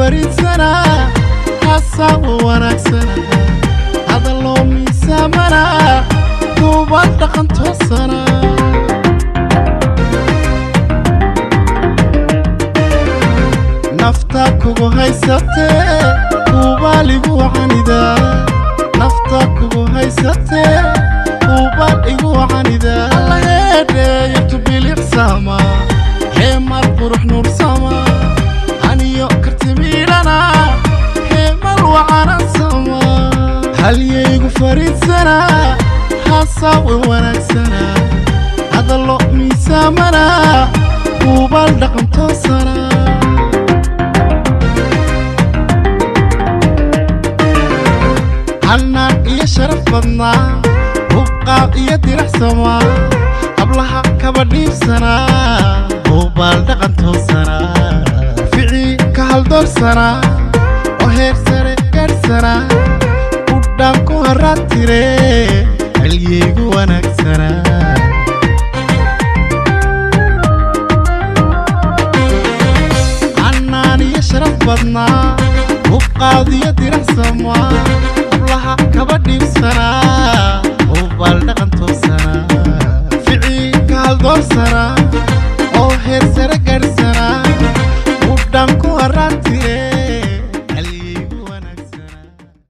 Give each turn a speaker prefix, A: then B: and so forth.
A: Fariidsanaa, hasaawo wanaagsana, hadalloo miisaamanaa, hubaal dhaqan toosana. Nafta kugu haysatee, hubaal igu canidaa. Nafta kugu haysatee, hubaal igu canidaa. Allaheedheeyartu bilicsama, heemal qurux nuursama, aniyo kartimiidhana, heemal wacanansama. Halyaygu fariidsanaa, hasaawe wanaagsanaa, hadallo miisaamanaa, hubaal dhaqan toosana. Hannaan iyo sharaf badnaa, hubqaad iyo diracsamaa, hablaha kaba dhiibsanaa, hubaal dhaqan toosanaa. Ficii ka haldoorsanaa oo heer sare gaadhsanaa, udhaan ku haraad tiree, halyeygu wanaagsanaa. Hannaan iyo sharaf badnaa, hubqaad iyo diracsamaa, hablaha kaba dhiibsanaa, hubaal dhaqan toosanaa. Ficii ka haldoorsanaa.